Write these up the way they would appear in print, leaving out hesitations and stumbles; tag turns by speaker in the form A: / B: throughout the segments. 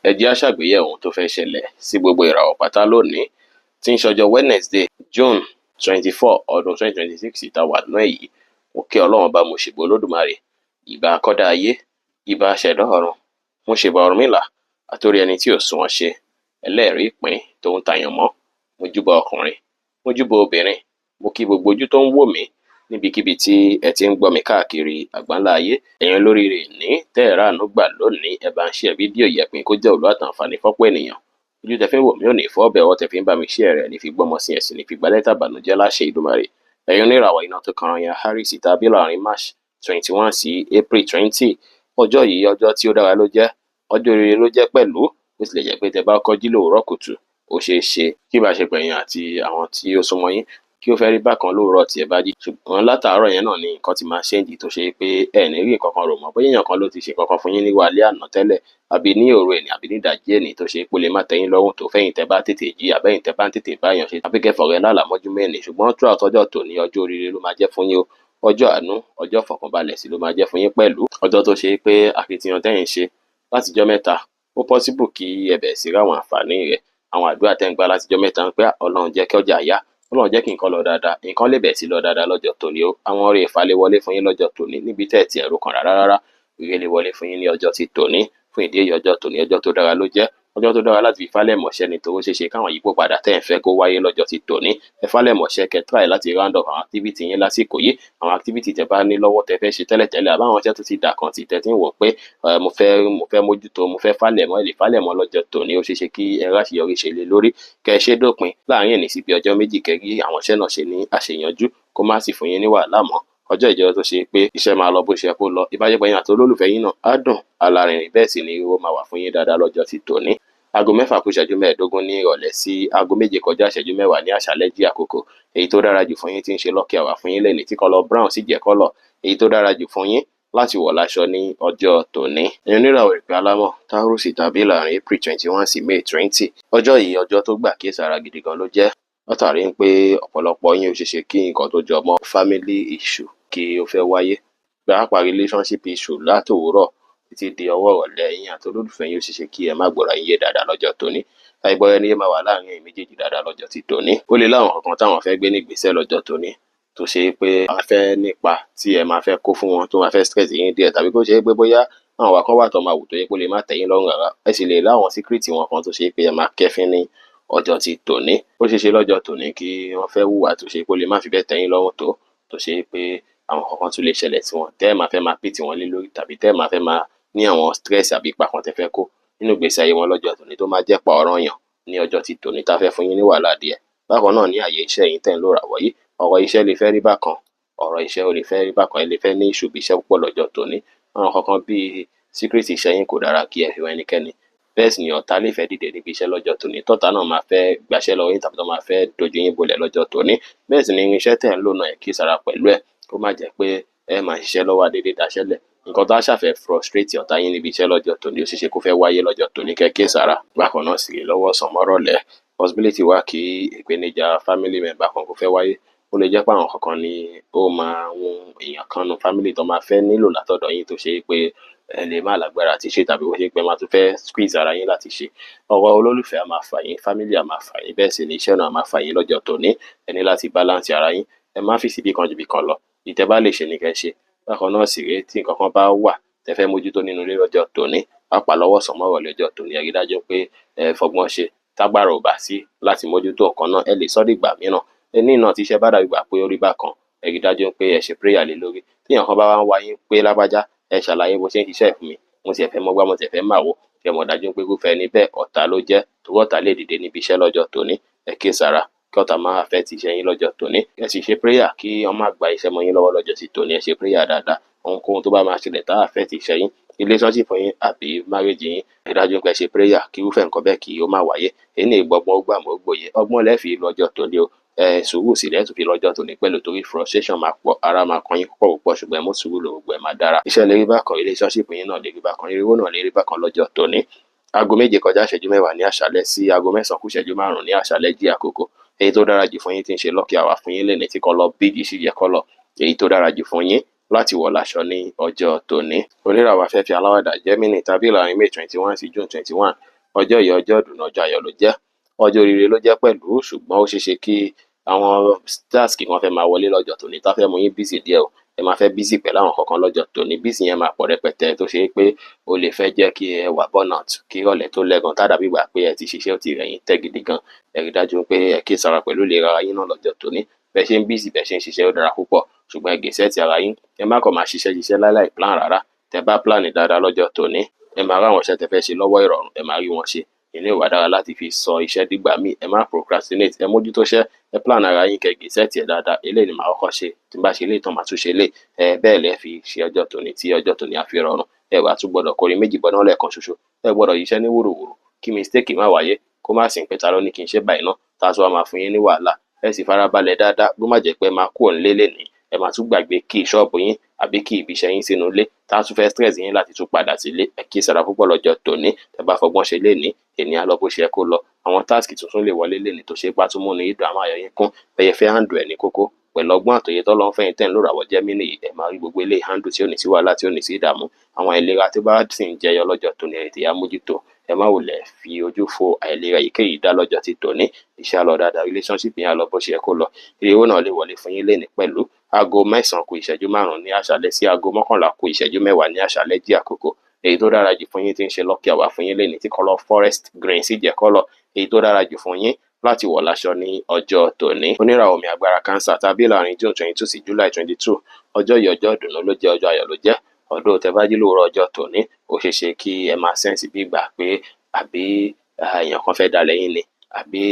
A: Ẹ jẹ́ á ṣàgbéyẹ̀wò ohun tó fẹ́ ṣẹlẹ̀ sí gbogbo ìràwọ̀ pátá lónìí tí ń ṣọjọ́ Wednesday, June 24, ọdún 2026 tá a wà nínú ẹ̀ yìí. Mo kí Ọlọ́run Ọba, mo ṣèbà Olódùmarè, ìbà akọ́dá ayé, ìbà aṣẹ̀dá ọ̀run, mo ṣèbà Ọ̀rúnmìlà, àtórí ẹni tí ò sunwọ̀n ṣe, ẹlẹ́rìí ìpín tó ń tayàn mọ́. Mo júbà ọkùnrin, mo júbà obìnrin, mo kí gbogbo ojú tó ń wò mí níbikíbi tí ẹ ti ń gbọ́ mi káàkiri àgbáńlá ayé. Ẹ̀yin olóríire ní tẹ́ ẹ̀ ráàánú gbà lónìí, ẹ bá ń share fídíò yìí, ẹ pín kó jẹ́ òlú àtàǹfààní fọ́pọ̀ ènìyàn. Ojú tẹ fi ń wò mí ò ní fọ́, ọbẹ̀ ọwọ́ tẹ fi ń bá mi share rẹ̀ ní fi gbọ́mọ sí ẹ̀sìn ní fi gba lẹ́tà ìbànújẹ́ láṣẹ Ìdùmarè. Ẹ̀yin oníràwọ̀ iná tó kanran yan Aries tàbí láàrin March 21 sí April 20. Ọjọ́ yìí, ọjọ́ tí ó dára ló jẹ́, ọjọ́ oríire ló jẹ́ pẹ̀lú. Bó tilẹ̀ jẹ́ pé tẹ bá kọ́jí lówùúrọ̀ kùtù, ó ṣeé ṣe kí ìbáṣepọ̀ ẹ̀yin àti àwọn tí ó súnmọ́ yín kí ó fẹ́ rí bákan lówùúrọ̀ tí ẹ bá jí. Ṣùgbọ́n látàárọ̀ yẹn náà ni nǹkan ti máa change tó ṣe pé ẹ ní rí nǹkan kan rò mọ́. Bóyá èèyàn kan ló ti ṣe nǹkan kan fún yín ní wàhálẹ́ àná tẹ́lẹ̀, àbí ní òru ẹ̀ní, àbí ní ìdajì ẹ̀ní tó ṣe pé ó lè má tẹ́ yín lọ́rùn tó fẹ́yìn tẹ́ bá tètè jí, àbẹ́yìn tẹ́ bá ń tètè bá èèyàn ṣe, àbí kẹ́ fọ̀rẹ́ lálàá mọ́jú mẹ́ni. Ṣùgbọ́n throughout ọjọ́ tòní, ọjọ́ oríire ló máa jẹ́ fún yín o. Ọjọ́ àánú, ọjọ́ ìfọ̀kànbalẹ̀ sì ló máa jẹ́ fún yín pẹ̀lú. Ọjọ́ tó ṣe pé akitiyan tẹ́yìn ṣe látijọ́ mẹ́ta, ó possible kí ẹ bẹ̀rẹ̀ sí ráwọn àǹfààní rẹ̀. Àwọn àdúrà tẹ́ ń gbà látijọ́ mẹ́ta ń pé Ọlọ́run jẹ́ kí ọjà yá, Ọlọ́run jẹ́ kí nǹkan lọ dáadáa, nǹkan lè bẹ̀rẹ̀ sí lọ dáadáa lọ́jọ́ tòní o. Àwọn oore ìfà lè wọlé fún yín lọ́jọ́ tòní níbi tẹ́ ẹ̀ tí ẹ̀rù kan rárá rárá. Ire lè wọlé fún yín ní ọjọ́ ti tòní. Fún ìdí èyí, ọjọ́ tòní, ọjọ́ tó dára ló jẹ́. Ọjọ́ tó dára láti fi falẹ̀ mọ̀ṣẹ́ ni, torí ó ṣeé ṣe káwọn yípo padà tẹ́ ẹ̀ ń fẹ́ kó wáyé lọ́jọ́ ti tòní. Ẹ falẹ̀ mọ̀ṣẹ́, kẹ́ try láti round up àwọn activity yín lásìkò yìí. Àwọn activity tẹ́ bá ní lọ́wọ́ tẹ́ fẹ́ ṣe tẹ́lẹ̀tẹ́lẹ̀, àbáwọn iṣẹ́ tó ti dà kan tì tẹ́ tí ń wò pé mo fẹ́ mójútó, mo fẹ́ falẹ̀ mọ́, ẹ lè falẹ̀ mọ́ lọ́jọ́ tòní. Ó ṣeé ṣe kí ẹ ráṣeyọrí ṣe lé lórí. Kẹ́ ẹ ṣe dópin láàrin èní sí bí ọjọ́ 2 kẹ́ rí àwọn iṣẹ́ náà ṣe ní àṣeyànjú, kó má sì fún yín ní wàhálà mọ́. Ọjọ́ ìjọ tó ṣe pé iṣẹ́ máa lọ bó ṣe kó lọ, ìbáṣepọ̀ yín àti olólùfẹ́ yín náà á dùn alárinrin, bẹ́ẹ̀ sì ni ó máa wà fún yín dáadáa lọ́jọ́ ti tòní. Aago 5:45 ní ìrọ̀lẹ́ sí aago 6:50 ní àṣálẹ́ jí àkókò. Èyí tó dára jù fún yín tí ń ṣe lucky hour fún yín lẹ́ni tí colour brown sì jẹ́ colour èyí tó dára jù fún yín láti wọ̀ láṣọ ní ọjọ́ tòní. Ẹ̀yin oníràwọ̀ ìpè alámọ̀ Taurus tàbí láàrin April 21 sí May 20. Ọjọ́ yìí, ọjọ́ tó gbà kíyèsára gidi gan ló jẹ́, látàrí pé ọ̀pọ̀lọpọ̀ yín, ó ṣeéṣe kí nǹkan tó jọ mọ́ family issue kí ó fẹ́ wáyé, pàápàá relationship issue látòwúrọ̀ títí di ọwọ́ ìrọ̀lẹ́. Ẹ̀yin àti olólùfẹ́ yín, ó ṣeéṣe kí ẹ má gbọ́ra yín yé dáadáa lọ́jọ́ tòní. Àìgbọ́ra ẹni yé máa wà láàrin ẹ̀yin méjèèjì dáadáa lọ́jọ́ ti tòní. Ó lè láwọn kankan táwọn fẹ́ gbé ní ìgbésẹ̀ lọ́jọ́ tòní tó ṣe pé a fẹ́ nípa tí ẹ máa fẹ́ kó fún wọn, tó máa fẹ́ stress yín díẹ̀, tàbí kó ṣe pé bóyá àwọn ìwà kan wà tó máa wù tó yẹ kó lè má tẹ́ yín lọ́rùn rárá. Ẹ sì lè láwọn secret wọn kan tó ṣe pé ẹ máa kẹ́fín ní ọjọ́ ti tòní. Ó ṣeé ṣe lọ́jọ́ tòní kí wọ́n fẹ́ hùwà tó ṣe pé ó lè má fi bẹ́ẹ̀ tẹ́ yín lọ́rùn tó ṣe pé àwọn kankan tún lè ṣẹlẹ̀ sí wọn tẹ́ ẹ máa fẹ́ máa pìtì wọn lé lórí, tàbí tẹ́ ẹ máa fẹ́ máa ní àwọn stress àbí ipa kan tẹ́ fẹ́ kó nínú ìgbésí ayé wọn lọ́jọ́ tòní tó máa jẹ́ pa ọ̀ranyàn ní ọjọ́ ti tòní tá fẹ́ fún yín ní wàhálà díẹ̀. Bákan náà, ní àyè iṣẹ́ yín tẹ́ ń lò ràwọ̀ yìí, ọ̀rọ̀ iṣẹ́ lè fẹ́ rí bákan, ọ̀rọ̀ iṣẹ́ ò lè fẹ́ rí bákan, ẹ lè fẹ́ ní issue bí iṣẹ́ púpọ̀ lọ́jọ́ tòní. Àwọn kankan bíi secret iṣẹ́ yín kò dára kí ẹ fi hàn ẹnikẹ́ni. Bẹ́ẹ̀ sì ni ọ̀tá lè fẹ́ dìde níbi iṣẹ́ lọ́jọ́ tòní, tọ́ta náà máa fẹ́ gbaṣẹ́ lọ́wọ́ yín tàbí tó máa fẹ́ dojú yín bolẹ̀ lọ́jọ́ tòní. Bẹ́ẹ̀ sì ni irinṣẹ́ tẹ̀ ń lò náà, ẹ kíyèsára pẹ̀lú ẹ̀, kó má jẹ́ pé ẹ máa ṣiṣẹ́ lọ́wọ́ adédé daṣẹ́lẹ̀. Nǹkan tó á ṣàfẹ́ frustrate ọ̀tá yín níbi iṣẹ́ lọ́jọ́ tòní, ó ṣeéṣe kó fẹ́ wáyé lọ́jọ́ tòní, kẹ́ kíyèsára. Bákan náà sì lọ́wọ́ ọ̀sán mọ́rọ̀lẹ́, possibility wà kí ìpèníjà family member kan kó fẹ́ wáyé. Ó lè jẹ́ pé àwọn kankan ni ó máa ń èèyàn kan nu family tó máa fẹ́ nílò látọ̀dọ̀ yín tó ṣe pé ẹ lè má lágbára àti ṣe, tàbí ó ṣe pé máa tún fẹ́ squeeze ara yín láti ṣe. Ọ̀rọ̀ olólùfẹ́ á máa fà yín, family á máa fà yín, bẹ́ẹ̀ sì ni iṣẹ́ náà á máa fà yín lọ́jọ́ tòní. Ẹ ní láti balance ara yín, ẹ má fi síbi kan ju ibì kan lọ. Ìtẹ́ bá lè ṣe ni kẹ́ ṣe. Bákan náà sì rèé, tí nǹkan kan bá wà tẹ́ fẹ́ mójútó nínú ilé lọ́jọ́ tòní, pàápàá lọ́wọ́ ọ̀sán mọ́rọ̀lẹ́ ọjọ́ tòní, ẹ rí dájú pé ẹ fọgbọ́n ṣe. Tágbára ò bá sí láti mójútó nǹkan náà, ẹ lè sọ́ dìgbà mìíràn. Ẹní náà tí iṣẹ́ bá dàbí ìgbà pé ó rí bákan, ẹ rí dájú pé ẹ ṣe prayer lé lórí. Tí èèyàn kan bá wá ń wá yín pé lágbájá, ẹ ṣàlàyé bó ṣe ń ṣiṣẹ́ fún mi, mo sì fẹ́ mọ̀ gbá, mo sì fẹ́ mà wò, kẹ́ mọ̀ dájú pé irúfẹ́ ẹni bẹ́ẹ̀, ọ̀tá ló jẹ́, torí ọ̀tá lè dìde níbi iṣẹ́ lọ́jọ́ tòní. Ẹ kíyèsára kí ọ̀tá má affect iṣẹ́ yín lọ́jọ́ tòní. Ẹ sì ṣe prayer kí wọ́n má gba iṣẹ́ mọ́ yín lọ́wọ́ lọ́jọ́ ti tòní. Ẹ ṣe prayer dáadáa. Ohunkóhun tó bá máa ṣẹlẹ̀ tá affect iṣẹ́ yín, relationship yín àbí marriage yín, ẹ dájú pé ẹ ṣe prayer kí irúfẹ́ nǹkan bẹ́ẹ̀ kí ó má wáyé. Èyí ní ìgbọ́gbọ́n ó gbà mọ́ gbòye. Ọgbọ́n lẹ́ fi lọ́jọ́ tòní o. Ẹ sùúrù sì lẹ́ẹ̀ tún fi lọ́jọ́ tòní pẹ̀lú, torí frustration máa pọ̀, ara máa kan yín púpọ̀ púpọ̀, ṣùgbọ́n ẹ mú sùúrù lò, gbogbo ẹ̀ máa dára. Iṣẹ́ lè rí bákan, relationship yín náà lè rí bákan, owó náà lè rí bákan lọ́jọ́ tòní. Aago 6:40 ní àṣálẹ́ sí aago 8:55 ní àṣálẹ́ jí àkókò. Èyí tó dára jù fún yín tí ń ṣe lucky hour fún yín lẹ́ni tí colour beige sì jẹ́ colour èyí tó dára jù fún yín láti wọ̀ láṣọ ní ọjọ́ tòní. Oníràwọ̀ afẹ́fẹ́ aláwàdà Gemini tàbí láàrin May 21 sí June 21. Ọjọ́ yìí ọjọ́ ìdùnnú, ọjọ́ ayọ̀ ló jẹ́, ọjọ́ oríire ló jẹ́ pẹ̀lú. Ṣùgbọ́n ó ṣeé ṣe kí àwọn task kan fẹ́ máa wọlé lọ́jọ́ tòní tá fẹ́ mú yín busy díẹ̀ o. Ẹ máa fẹ́ busy pẹ̀lú àwọn kankan lọ́jọ́ tòní. Busy yẹn máa pọ̀ rẹpẹtẹ tó ṣe pé ó lè fẹ́ jẹ́ kí ẹ wà burnout kí ìrọ̀lẹ́ tó lẹ́gan tá dàbí ìgbà pé ẹ ti ṣiṣẹ́ ó ti rẹ̀ yín tẹ́ gidi gan. Ẹ rí dájú pé ẹ kí sára pẹ̀lú ìlera ara yín náà lọ́jọ́ tòní. Bẹ́ẹ̀ ṣe ń busy, bẹ́ẹ̀ ṣe ń ṣiṣẹ́, ó dára púpọ̀, ṣùgbọ́n ẹ gẹ̀ẹ́sẹ̀ ti ara yín. Ẹ má kàn máa ṣiṣẹ́ ṣiṣẹ́ láláì plan rárá. Tẹ bá plan dáadáa lọ́jọ́ tòní, ẹ máa rí àwọn iṣẹ́ tẹ fẹ́ ṣe lọ́wọ́ ìrọ̀rùn, ẹ máa rí wọn ṣe. Inú ìwà dára láti fi sọ iṣẹ́ dìgbà míì. Ẹ má procrastinate, ẹ mójútó iṣẹ́, ẹ plan ara yín, kẹ́ gẹ̀ẹ́sẹ̀ ẹ̀ dáadáa. Eléyìí ni màá kọ́kọ́ ṣe, tí n bá ṣe eléyìí tán, màá tún ṣe eléyìí. Ẹ bẹ́ẹ̀ lẹ́ fi ṣe ọjọ́ tòní tí ọjọ́ tòní á fi rọrùn. Ẹ wàá tún gbọ́dọ̀ kọrin méjì bọ́ná lẹ́ẹ̀kan ṣoṣo. Ẹ gbọ́dọ̀ yíṣẹ́ ní wúrúwúrú kí mistake má wáyé, kó má sì ń pé ta ló ní kí n ṣe báyìí náà tá a tún wá máa fún yín ní wàhálà. Ẹ sì farabalẹ̀ dáadáa, bó má jẹ́ pé ẹ máa kúrò nílé lénìí, ẹ máa tún gbàgbé key ṣọ́ọ̀bù yín àbí key ibi iṣẹ́ yín sínú ilé tá a tún fẹ́ stress yín láti tún padà sílé. Ẹ kí sára púpọ̀ lọ́jọ́ tòní. Ẹ bá fọgbọ́n ṣe lénìí, ènìyàn á lọ bó ṣe yẹ kó lọ. Àwọn task tuntun lè wọlé lénìí tó ṣe pá tún múnú yín dùn, àmọ́ ayọ̀ yín kún. Bẹ́ẹ̀ fẹ́ handle ẹ̀ ní kókó pẹ̀lú ọgbọ́n àtòyè tọ́lọ́run fẹ́yìn tẹ́ ń lò ràwọ̀ Gemini yìí, ẹ máa rí gbogbo eléyìí handle tí ò ní sí wàhálà, tí ò ní sí ìdààmú. Àwọn àìlera tó bá sì ń jẹyọ lọ́jọ́ tòní, ẹ tètè yá mójútó. Ẹ má wulẹ̀ fi ojú fo àìlera èyíkéyìí dá lọ́jọ́ ti tòní. Iṣẹ́ á lọ dáadáa, relationship yẹn á lọ bó ṣe yẹ kó lọ. Ire owó náà lè wọlé fún yín lénìí pẹ̀lú. 8:55 ní àṣálẹ́ sí 10:50 ní àṣálẹ́ jí àkókò. Èyí tó dára jù fún yín tí ń ṣe lucky hour fún yín lénìí tí colour forest green sì jẹ́ colour èyí tó dára jù fún yín láti wọ̀ láṣọ ní ọjọ́ tòní. Oníràwọ̀ omi agbára Cancer tàbí láàrin June 22 sí July 22. Ọjọ́ yìí ọjọ́ ìdùnnú ló jẹ́, ọjọ́ ayọ̀ ló jẹ́. Ọdún tẹ́ bá jí lówùúrọ̀ ọjọ́ tòní, ó ṣeé ṣe kí ẹ máa sense bí ìgbà pé àbí èèyàn kan fẹ́ dalẹ̀ yín ni, àbí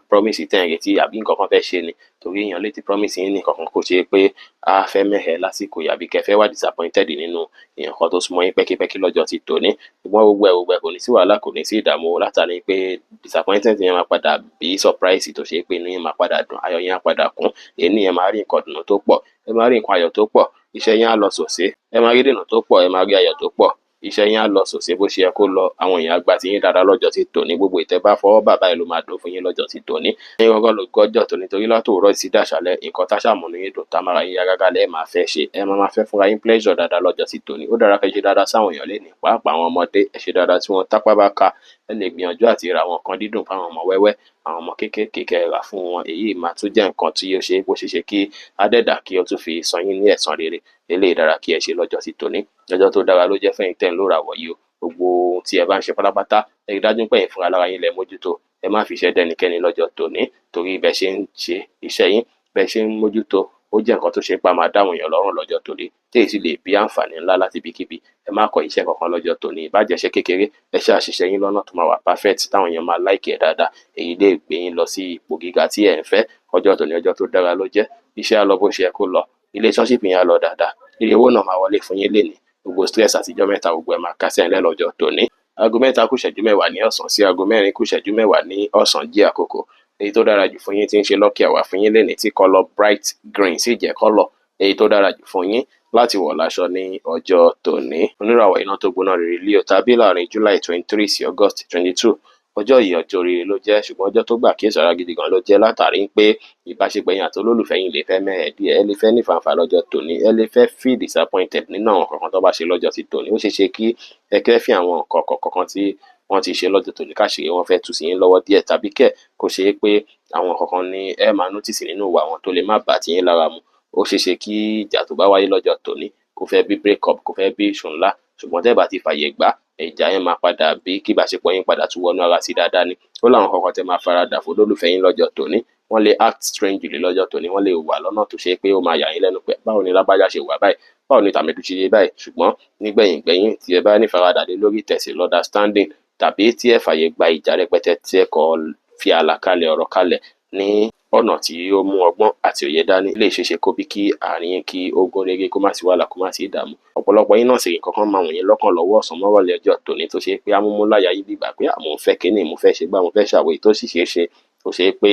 A: promise tẹ́ ń retí, àbí nǹkan kan fẹ́ ṣe ni. Torí èèyàn lè ti promise yín ní nǹkan kan kó ṣe pé a fẹ́ mẹ́hẹ̀ lásìkò yìí, àbí kẹ́ fẹ́ wà disappointed nínú èèyàn kan tó súnmọ́ yín pẹ́kípẹ́kí lọ́jọ́ ti tòní. Ṣùgbọ́n gbogbo ẹ̀ kò ní sí wàhálà, kò ní sí ìdààmú, látàrí pé disappointment yẹn máa padà bí surprise tó ṣe pé inú yín máa padà dùn, ayọ̀ yín á padà kún. Èní ẹ máa rí nǹkan dùnnú tó pọ̀, ẹ máa rí nǹkan ayọ̀ tó pọ̀, iṣẹ́ yín á lọ sòsé, ẹ máa rí dènà tó pọ̀, ẹ máa rí ayọ̀ tó pọ̀, iṣẹ́ yín á lọ sòsé bó ṣe yẹ kó lọ. Àwọn èèyàn á gba ti yín dáadáa lọ́jọ́ ti tòní. Gbogbo ìtẹ́ bá fọwọ́ bà báyìí ló máa dùn fún yín lọ́jọ́ ti tòní. Ẹ̀yin gangan ló gbọ́jọ́ tòní, torí látòwúrọ̀ sí dàṣálẹ́, nǹkan tá ṣàmúnú yín dùn, tá mára yín yá gágá lẹ́ẹ̀ máa fẹ́ ṣe. Ẹ máa máa fẹ́ fúnra yín pleasure dáadáa lọ́jọ́ ti tòní. Ó dára kẹ́ ṣe dáadáa sáwọn èèyàn lénìí, pàápàá àwọn ọmọdé, ẹ ṣe dáadáa tí wọ́n tápá bá ka. Ẹ lè gbìyànjú àti ra àwọn nǹkan dídùn fáwọn ọmọ wẹ́wẹ́, àwọn ọmọ kéékèèké kẹ́ ẹ rà fún wọn. Èyí máa tún jẹ́ nǹkan tí ó ṣe bó ṣe ṣe kí adẹ́dà kí ó tún fi san yín ní ẹ̀san rere. Eléyìí dára kí ẹ ṣe lọ́jọ́ ti tòní. Ọjọ́ tó dára ló jẹ́ fẹ́yìn tẹ́ ń lò ràwọ̀ yìí o. Gbogbo ohun tí ẹ bá ń ṣe pátápátá, ẹ rí dájú pé ẹ̀yin fúnra lára yín lẹ mójútó. Ẹ má fi iṣẹ́ dẹ́nikẹ́ni lọ́jọ́ tòní, torí bẹ́ẹ̀ ṣe ń ṣe iṣẹ́ yín, bẹ́ẹ̀ ṣe ń mójútó, ó jẹ́ nǹkan tó ṣe pé a máa dáwọn èèyàn lọ́rùn lọ́jọ́ tòní, tí èyí sì lè bí àǹfààní ńlá láti ibikíbi. Ẹ má kọ iṣẹ́ kankan lọ́jọ́ tòní, ìbá jẹ́ iṣẹ́ kékeré, ẹ ṣáà ṣiṣẹ́ yín lọ́nà tó máa wà perfect táwọn èèyàn máa like ẹ̀ dáadáa. Èyí lè gbé yín lọ sí ipò gíga tí ẹ̀ ń fẹ́. Ọjọ́ tòní ọjọ́ tó dára ló jẹ́. Iṣẹ́ á lọ bó ṣe yẹ kó lọ, relationship yẹn á lọ dáadáa, ire owó náà máa wọlé fún yín lénìí. Gbogbo stress àtijọ́ mẹ́ta, gbogbo ẹ̀ máa kásẹ̀ ńlẹ̀ lọ́jọ́ tòní. 3:10 ní ọ̀sán sí 4:50 ní ọ̀sán jí àkókò. Èyí tó dára jù fún yín tí ń ṣe lucky hour fún yín lénìí tí colour bright green sì jẹ́ colour èyí tó dára jù fún yín láti wọ̀ láṣọ ní ọjọ́ tòní. Oníràwọ̀ iná tó gbóná rere Leo tàbí láàrin July 23 sí August 22. Ọjọ́ yìí ọjọ́ oríire ló jẹ́, ṣùgbọ́n ọjọ́ tó gbà kíyèsára gidi gan ló jẹ́, látàrí pé ìbáṣepọ̀ yín àti olólùfẹ́ yín lè fẹ́ mẹ́hẹ̀ díẹ̀. Ẹ lè fẹ́ ní fàǹfà lọ́jọ́ tòní, ẹ lè fẹ́ feel disappointed nínú àwọn kankan tó bá ṣe lọ́jọ́ ti tòní. Ó ṣeé ṣe kí ẹ kẹ́fín àwọn nǹkan kọ̀ọ̀kan tí wọ́n ti ṣe lọ́jọ́ tòní káṣírí wọ́n fẹ́ tú sí yín lọ́wọ́ díẹ̀, tàbí kẹ̀ kó ṣe é pé àwọn kankan ní ẹ máa notice nínú ìwà wọn tó lè má bá tiyín lára mu. Ó ṣeé ṣe kí ìjà tó bá wáyé lọ́jọ́ tòní kó fẹ́ bí break up, kó fẹ́ bí issue ńlá. Ṣùgbọ́n tẹ́ bá ti fàyè gbà, ìjà yẹn máa padà bí kí ìbáṣepọ̀ yín padà tún wọnú ara sí dáadáa ni. Ó láwọn kankan tẹ́ máa faradà fún olólùfẹ́ yín lọ́jọ́ tòní. Wọ́n lè act strangely lọ́jọ́ tòní, wọ́n lè wà lọ́nà tó ṣe pé ó máa yà yín lẹ́nu pé báwo ni lágbájá ṣe wà báyìí, báwo ni tàmẹ̀dù ṣe ṣe báyìí. Ṣùgbọ́n nígbẹ̀yìn gbẹ̀yìn, tí ẹ bá ní faradà lé lórí tẹ̀sí understanding, tàbí tí ẹ fàyè gba ìjà rẹpẹtẹ, tí ẹ kọ́ fi àlàkalẹ̀ ọ̀rọ̀ kalẹ̀ ní ọ̀nà tí ó mú ọgbọ́n àti òye dání, lè ṣeéṣe kó bí kí àárín yín kí ó gún régé, kó má sí wàhálà, kó má sí ìdààmú. Ọ̀pọ̀lọpọ̀ yín náà sì nǹkan kan máa wù yín lọ́kàn lọ́wọ́ ọ̀sán mọ́rọ̀lẹ́ ọjọ́ tòní tó ṣe pé amúmúláyà yín bí gbà pé àmọ́ ń fẹ́ kíní, mo fẹ́ ṣe gbá, mo fẹ́ ṣàwòyí, tó sì ṣeé ṣe ó ṣe pé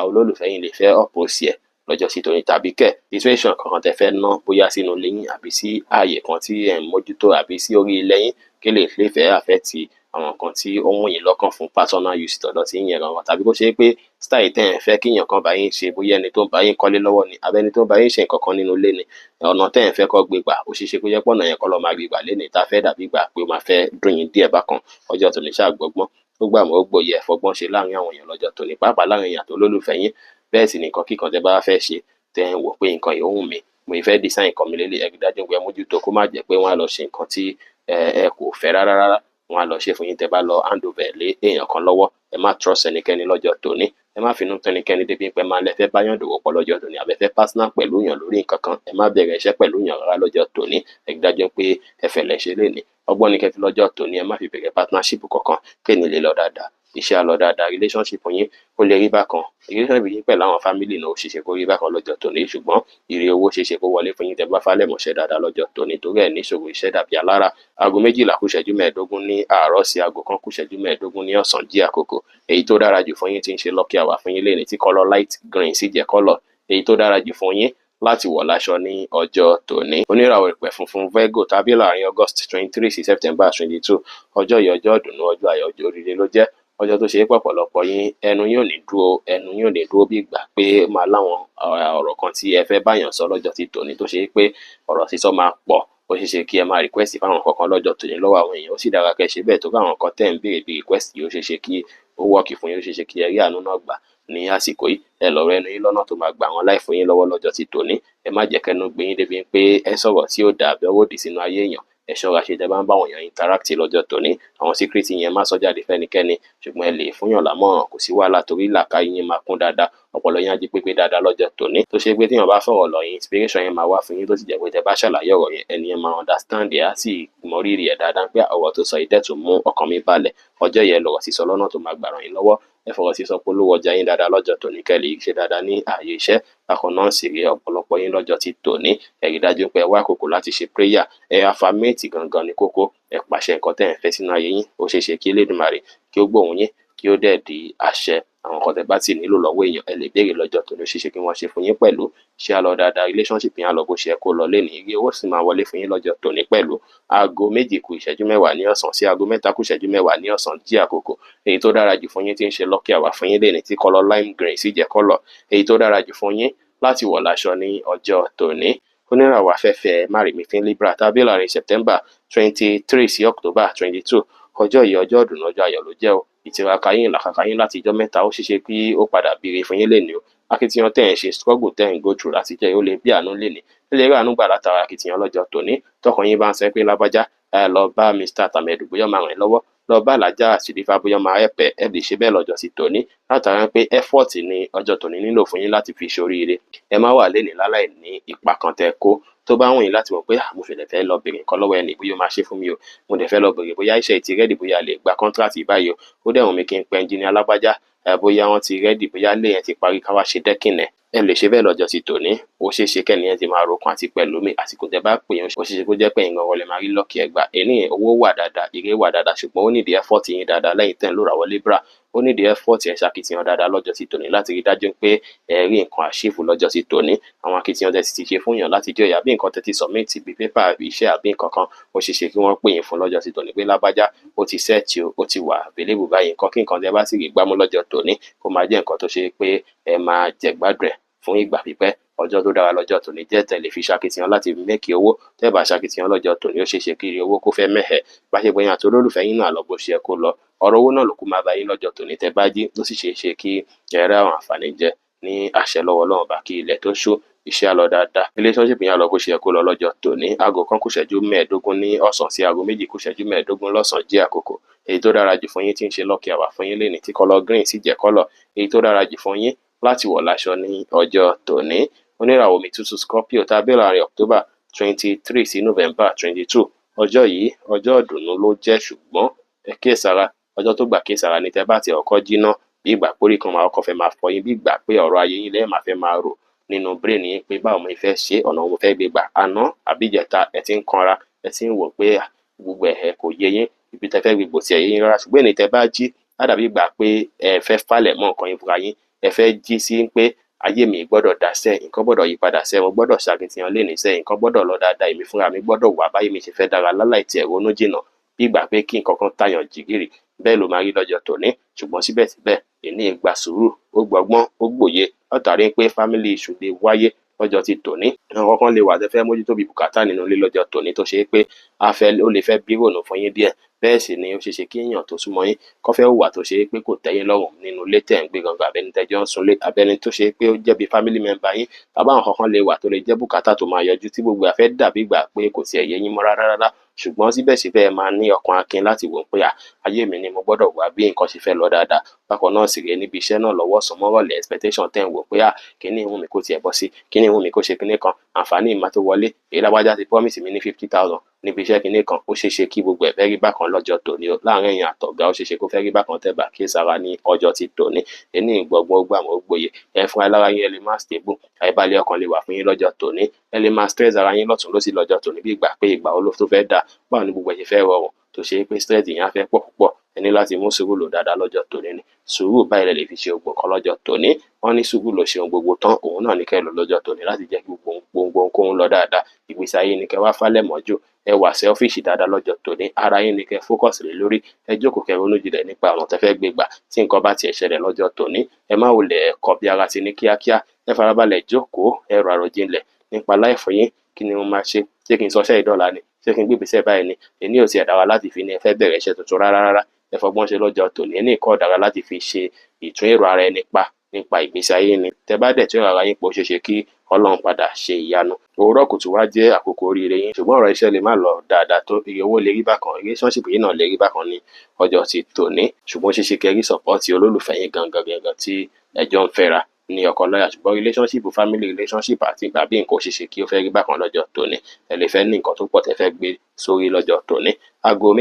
A: olólùfẹ́ yín lè fẹ́ oppose ẹ̀ lọ́jọ́ sí tòní, tàbí kẹ̀ situation kankan tẹ́ fẹ́ ná bóyá sínú ilé yín àbí sí ààyè kan tí ẹ̀ ń mójútó àbí sí orí ilẹ̀ yín, kí lè lè fẹ́ affect àwọn nǹkan tí ó wù yín lọ́kàn fún personal use tọ̀dọ̀ tí yín yẹn gangan, tàbí kó ṣe pé style tẹ́ ẹ̀ ń fẹ́ kí èèyàn kan bá yín ṣe, bóyá ẹni tó ń bá yín kọ́lé lọ́wọ́ ni àbí ẹni tó ń bá yín ṣe nǹkan kan nínú ilé ni, ọ̀nà tẹ́ ẹ̀ ń fẹ́ kó gbé gbà, ó ṣeé ṣe kó jẹ́ pé ọ̀nà yẹn kọ́ ló máa gbé gbà lénìí tá fẹ́ dàbí gbà pé ó máa fẹ́ dùn yín díẹ̀ bákan. Ọjọ́ tòní ṣáà gbọ́gbọ́n. Ó gbà mọ́, ó gbòye, ẹ fọgbọ́n ṣe láàrin àwọn èèyàn lọ́jọ́ tòní, pàápàá láàrin èèyàn tó lólùfẹ́ yín. Bẹ́ẹ̀ sì ni nǹkan kíkan tẹ́ bá fẹ́ ṣe, tẹ́ ń wò pé nǹkan yìí ó wù mí, mo fẹ́ design nǹkan mi lélẹ̀, ẹ rí dájú pé ẹ mójútó kó má jẹ́ pé wọ́n á lọ ṣe nǹkan tí ẹ kò fẹ́ rárá rárá. Wọ́n á lọ ṣe fún yín tẹ́ bá lọ hand over lé èèyàn kan lọ́wọ́. Ẹ má trust ẹnikẹ́ni lọ́jọ́ tòní. Ẹ má finú tán ẹnikẹ́ni débi pé máa lẹ fẹ́ báyàn dòwò pọ̀ lọ́jọ́ tòní, àbẹ fẹ́ partner pẹ̀lú èèyàn lórí nǹkan kan. Ẹ má bẹ̀rẹ̀ iṣẹ́ pẹ̀lú èèyàn rárá lọ́jọ́ tòní. Ẹ rí dájú pé ẹ fẹ̀lẹ̀ ṣe lénìí. Ọgbọ́n ni kẹ́ fi lọ́jọ́ tòní. Ẹ má fi bẹ̀rẹ̀ partnership kankan kéènì lè lọ dáadáa. Iṣẹ́ á lọ dáadáa, relationship yín ó lè rí bákan. Relationship yín pẹ̀lú àwọn family náà ó ṣeéṣe kó rí bákan lọ́jọ́ tòní, ṣùgbọ́n ire owó ṣeéṣe kó wọlé fún yín tẹ́ bá falẹ̀ mọṣẹ́ dáadáa lọ́jọ́ tòní, torí ẹ̀ níṣòro iṣẹ́ dàbí alára. 12:25 ní àárọ̀ sí 1:25 ní ọ̀sán jí àkókò. Èyí tó dára jù fún yín tí ń ṣe lucky hour fún yín lénìí, tí colour light green sì jẹ́ colour èyí tó dára jù fún yín láti wọ̀ láṣọ ní ọjọ́ tòní. Oníràwọ̀ ìpẹ̀ funfun Virgo tàbí láàrin August 23 sí September 22. Ọjọ́ yìí, ọjọ́ ìdùnnú, ọjọ́ ayọ̀, ọjọ́ oríire ló jẹ́. Ọjọ́ tó ṣe é pọ̀pọ̀lọpọ̀ yín, ẹnu yín ò ní dúró, ẹnu yín ò ní dúró bí ìgbà pé máa láwọn ọ̀rọ̀ kan tí ẹ fẹ́ báyàn sọ lọ́jọ́ ti tòní, tó ṣe é pé ọ̀rọ̀ sísọ máa pọ̀. Ó ṣeé ṣe kí ẹ máa request fáwọn kankan lọ́jọ́ tòní lọ́wọ́ àwọn èèyàn. Ó sì dára kẹ́ ṣe bẹ́ẹ̀, tó bá àwọn kan tẹ́ ń béèrè bí request yìí, ó ṣeé ṣe kí ó work fún yín, ó ṣeé ṣe kí ẹ rí àánú náà gbà ní àsìkò yìí. Ẹ lọ̀rọ̀ ẹnu yín lọ́nà tó máa gbà wọ́n láì fún yín lọ́wọ́ lọ́jọ́ ti tòní. Ẹ má jẹ́ kẹ́nu gbé yín débi pé ẹ sọ̀rọ̀ tí ó dà bí ọwọ́ òdì sínú ayé èèyàn. Ẹ ṣọ́ra ṣe tẹ́ bá ń bá àwọn èèyàn interact lọ́jọ́ tòní. Àwọn secret yẹn, má sọ jáde fẹ́nikẹ́ni, ṣùgbọ́n ẹ lè fúnyàn lámọ̀ràn, kò sí wàhálà, torí làákàyè yín máa kún dáadáa, ọpọlọ yín á jí pépé dáadáa lọ́jọ́ tòní, tó ṣe pé téèyàn bá fọ̀rọ̀ lọ yín, inspiration yẹn máa wá fún yín, tó sì jẹ́ pé tẹ́ bá ṣàlàyé ọ̀rọ̀ yẹn, ẹni yẹn máa understand ẹ̀, á sì mọ rírì ẹ̀ dáadáa pé ọ̀rọ̀ tó sọ yìí dẹ̀ tún mú ọkàn mi balẹ̀. Ọjọ́ yẹn, lọ̀rọ̀ sísọ lọ́nà tó máa gbà ràn yín lọ́wọ́. Ẹ fọ̀rọ̀ sísọ polówó ọjà yín dáadáa lọ́jọ́ tòní, kẹ́ lè ṣe dáadáa ní ààyè iṣẹ́. Bákan náà sì rí ọ̀pọ̀lọpọ̀ yín lọ́jọ́ ti tòní, ẹ rí dájú pé ẹ wá àkókò láti ṣe prayer. Ẹ affirmate gangan ní kókó. Ẹ pàṣẹ nǹkan tẹ́ ẹ̀ ń fẹ́ sínú ayé yín. Ó ṣeé ṣe kí Elédùmarè kí ó gbóhùn yín, kí ó dẹ̀ di àṣẹ. Àwọn nǹkan tẹ́ bá sì nílò lọ́wọ́ èèyàn, ẹ lè béèrè lọ́jọ́ tòní, ó ṣeé ṣe kí wọ́n ṣe fún yín pẹ̀lú. Ṣé á lọ dáadáa, relationship yẹn á lọ bó ṣe yẹ kó lọ lénìí. Ire owó sì máa wọlé fún yín lọ́jọ́ tòní pẹ̀lú. 2:10 ní ọ̀sán sí 3:10 ní ọ̀sán jí àkókò. Èyí tó dára jù fún yín tí ń ṣe lucky hour fún yín lénìí, tí colour lime green sì jẹ́ colour èyí tó dára jù fún yín láti wọ̀ láṣọ ní ọjọ́ tòní. Oníràwọ̀ afẹ́fẹ́ márìmífín Libra tàbí láàrin September 23 sí October 22. Ọjọ́ yìí, ọjọ́ ìdùnnú, ọjọ́ ayọ̀ ló jẹ́ o. Ìtiraka yín, ìlàkàkà yín láti ijọ́ mẹ́ta, ó ṣeéṣe kí ó padà bire fún yín lénìí o. Akitiyan tẹ́ ẹ̀ ń ṣe, struggle tẹ́ ẹ̀ ń go through láti jẹ́, ó lè bí àánú lénìí. Ẹ lè rí àánú gbà látara akitiyan lọ́jọ́ tòní. Tọkàn yín bá ń sọ pé lágbájá, ẹ lọ bá Mr. Tàmẹ̀dù, bóyá máa ràn yín lọ́wọ́, lọ bá Alájà Sílífà, bóyá máa help ẹ, ẹ lè ṣe bẹ́ẹ̀ lọ́jọ́ sí tòní, látara pé effort ní ọjọ́ tòní nílò fún yín láti fi ṣoríire. Ẹ má wà lénìí láláì ní ipa kan tẹ́ kó. Tó bá wùn yín láti mọ̀ pé mo fẹ́ fẹ́ lọ bèrè nǹkan lọ́wọ́ ẹni, bóyá ó máa ṣe fún mi o, mo dẹ̀ fẹ́ lọ bèrè bóyá iṣẹ́ ti ready, bóyá lè gba contract báyìí o, ó dẹ̀ wùn mí kí n pe engineer alágbájá, bóyá wọ́n ti ready, bóyá ilé yẹn ti parí, ká wá ṣe decking ẹ̀, ẹ lè ṣe bẹ́ẹ̀ lọ́jọ́ ti tòní. Ó ṣeé ṣe kẹ́ni yẹn ti máa rokàn àti pẹ̀lú mi. Àsìkò tẹ́ bá pè yẹn, ó ṣeé ṣe kó jẹ́ pé ẹ̀yin gangan lẹ máa rí lucky ẹ̀ gbà. Èní owó wà dáadáa, ire wà dáadáa, ṣùgbọ́n ó nídìí effort yín dáadáa lẹ́yìn tẹ́ ń lò ràwọ̀ Libra. Ó nídìí effort, ẹ̀ ṣàkitiyan dáadáa lọ́jọ́ ti tòní láti rí dájú pé ẹ rí nǹkan achieve lọ́jọ́ ti tòní. Àwọn akitiyan tẹ́ ti ṣe fún yàn láti jọ́ ìyá bí nǹkan tẹ́ ti submit bí paper àbí iṣẹ́ àbí nǹkan kan, ó ṣeé ṣe kí wọ́n pè yín fún lọ́jọ́ ti tòní pé lágbájá, ó ti set o, ó ti wà available báyìí. Nǹkan kí nǹkan tẹ́ bá sì rí gbámú lọ́jọ́ tòní, kó máa jẹ́ nǹkan tó ṣe pé ẹ máa jẹ̀gbádùn ẹ̀ fún ìgbà pípẹ́. Ọjọ́ tó dára lọ́jọ́ tòní jẹ́ tẹ́ lè fi ṣakitiyan láti make owó. Tẹ́ bá ṣakitiyan lọ́jọ́ tòní, ó ṣeé ṣe kí owó kó fẹ́ mẹ́hẹ̀. Bá ṣe pé yín àti olólùfẹ́ yín náà lọ bó ṣe yẹ kó lọ, ọ̀rọ̀ owó náà ló kú máa bá yín lọ́jọ́ tòní tẹ́ bá jí. Ó sì ṣeé ṣe kí ẹ rí àwọn àǹfààní jẹ ní àṣẹ lọ́wọ́ Ọlọ́run bá kí ilẹ̀ tó ṣú. Iṣẹ́ á lọ dáadáa, relationship yẹn á lọ bó ṣe yẹ kó lọ lọ́jọ́ tòní. 1:25 ní ọ̀sán sí 2:25 lọ́sàn-án jẹ́ àkókò. Èyí tó dára jù fún yín tí ń ṣe lucky hour fún yín lénìí, tí colour green sì jẹ́ colour èyí tó dára jù fún yín láti wọ̀ láṣọ ní ọjọ́ tòní. Oníràwọ̀ omi tútù Scorpio tàbí láàrin October 23 sí November 22. Ọjọ́ yìí, ọjọ́ ìdùnnú ló jẹ́, ṣùgbọ́n ẹ kíyèsára. Ọjọ́ tó gbà kíyèsára ní tẹ́ bá ti ọkọ́ jiná, bí ìgbà pórí kan máa kọ́kọ́ fẹ́ máa fọ yín, bí ìgbà pé ọ̀rọ̀ ayé yín lẹ́ẹ̀ máa fẹ́ máa rò nínú brain yín pé báwo mo fẹ́ ṣe, ọ̀nà mo fẹ́ gbé gbà. Àná àbí ìjẹta, ẹ ti ń kanra, ẹ ti ń wò pé gbogbo ẹ̀ kò yé yín, ibi tẹ́ fẹ́ gbé gbò tí ẹ̀ yé yín rárá. Ṣùgbọ́n èní tẹ́ bá jí, á dàbí ìgbà pé ẹ fẹ́ falẹ̀ mọ́ nǹkan yín fúnra yín. Ẹ fẹ́ jí sí pé ayé mi gbọ́dọ̀ dá sẹ́, nǹkan gbọ́dọ̀ yí padà sẹ́, mo gbọ́dọ̀ ṣàkitiyan lénìí sẹ́, nǹkan gbọ́dọ̀ lọ dáadáa, èmi fúnra mi gbọ́dọ̀ wà báyìí mi ṣe fẹ́ dára láláì tiẹ̀ ronú jìnnà, bí ìgbà pé kí nǹkan kan tàyàn jìgìrì. Bẹ́ẹ̀ ló máa rí lọ́jọ́ tòní. Ṣùgbọ́n síbẹ̀síbẹ̀, èní gba sùúrù, ó gbọgbọ́n, ó gbòye, látàrí pé family issue lè wáyé lọ́jọ́ ti tòní. Àwọn kan lè wà tẹ́ fẹ́ mójútó bí bùkátà nínú ilé lọ́jọ́ tòní, tó ṣe é pé a fẹ́ ó lè fẹ́ bí rònú fún yín díẹ̀. Bẹ́ẹ̀ sì ni ó ṣeé ṣe kí èèyàn tó súnmọ́ yín kó fẹ́ hùwà tó ṣe é pé kò tẹ́ yín lọ́rùn nínú ilé tẹ̀ ń gbé gangan, àbẹ́ni tẹ́jọ́ ń sunlé, àbẹ́ni tó ṣe é pé ó jẹ́ bí family member yín, tàbí àwọn kankan lè wà tó lè jẹ́ bùkátà tó máa yọjú tí gbogbo àfẹ́ dàbí ìgbà pé kò tiẹ̀ yé yín mọ́ rárá rárá. Ṣùgbọ́n síbẹ̀síbẹ̀, ẹ máa ní ọkàn akin láti wò ó pé à, ayé mi ni, mo gbọ́dọ̀ wá bí nǹkan ṣe fẹ́ lọ dáadáa. Bákan náà sì rèé, níbi iṣẹ́ náà, lọ́wọ́ ọ̀sán mọ́rọ̀lẹ́, expectation tẹ́ ń wò pé à, kíní ìwù mí kó tiẹ̀ bọ́ sí, kíní ìwù mí kó ṣe kíní kan, àǹfààní ìmá tó wọlé èyí, lágbájá ti promise mi ní 50,000 níbi iṣẹ́ kíní kan. Ó ṣeé ṣe kí gbogbo ẹ̀ fẹ́ rí bákan lọ́jọ́ tòní o. Láàárín ẹ̀yin àtọ̀gá, ó ṣeé ṣe kó fẹ́ rí bákan tẹ́ bá kíyèsára ní ọjọ́ ti tòní. Ení ìgbọ̀ngbọ̀n gbàmọ̀ gboyè ẹ fún alára yín, ẹ lè má stable, àìbalẹ̀ ọkàn lè wà fún yín lọ́jọ́ tòní. Ẹ lè máa stress ara yín lọ́tùn lósì lọ́jọ́ tòní, bí ìgbà pé ìgbà wo ló tó fẹ́ dáa, báwo ni gbogbo ẹ̀ ṣe fẹ́ rọrùn, tó ṣe pé stress yẹn á fẹ́ pọ̀ púpọ̀. Ẹ ní láti mú sùúrù lò dáadáa lọ́jọ́ tòní ni. Sùúrù báyìí lẹ lè fi ṣe gbogbo nǹkan lọ́jọ́ tòní. Wọ́n ní sùúrù ló ṣe ohun gbogbo tán. Òun náà ní kẹ́ ẹ lò lọ́jọ́ tòní láti jẹ́ kí gbogbo ohunkóhun lọ dáadáa. Ìgbésí ayé ni kẹ́ wá fálẹ̀ mọ́jú. Ẹ wà selfish dáadáa lọ́jọ́ tòní. Ara yín ni kẹ́ focus lé lórí. Ẹ jókòó, kẹ́ ronú jinlẹ̀ nípa ọ̀nà tẹ́ fẹ́ gbé gbà. Tí nǹkan bá tiẹ̀ ṣẹlẹ̀ lọ́jọ́ tòní, ẹ má wulẹ̀ kọ bí ara ti ní kíákíá. Ẹ farabalẹ̀ jókòó, ẹ rò àròjinlẹ̀ nípa life yín. Kí ni mo máa ṣe? Ṣé kí n sọ iṣẹ́ ìdọ́là ni? Ṣé kí n gbé ìgbésẹ̀ báyìí ni? Èní ò tiẹ̀ dára láti fi ní ẹ fẹ́ bẹ̀rẹ̀ iṣẹ́ tuntun rárá rárá. Ẹ fọgbọ́n ṣe lọ́jọ́ tòní. Ní ìkọ́ dára láti fi ṣe ìtún èrò ara ẹni pa nípa ìgbésí ayé ni. Tẹ bá dẹ̀ tún èrò ara yín pọ̀, ó ṣeé ṣe kí Ọlọ́run padà ṣe ìyanu. Òwúrọ̀ kùtù wá jẹ́ àkókò oríire yín, ṣùgbọ́n ọ̀rọ̀ iṣẹ́ lè má lọ dáadáa tó, iye owó lè rí bákan, relationship yìí náà lè rí bákan ní ọjọ́ ti tòní. Ṣùgbọ́n ó ṣeé ṣe kẹ́ rí support olólùfẹ́ yín gangan gangan tí ẹ jọ ń fẹ́ra ní ọkọ láya. Ṣùgbọ́n relationship, family relationship àti tàbí nǹkan, ó ṣeé ṣe kí ó fẹ́ rí bákan lọ́jọ́ tòní. Ẹ lè fẹ́ ní nǹkan tó pọ̀ tẹ́ fẹ́ gbé sórí lọ́jọ́ tòní.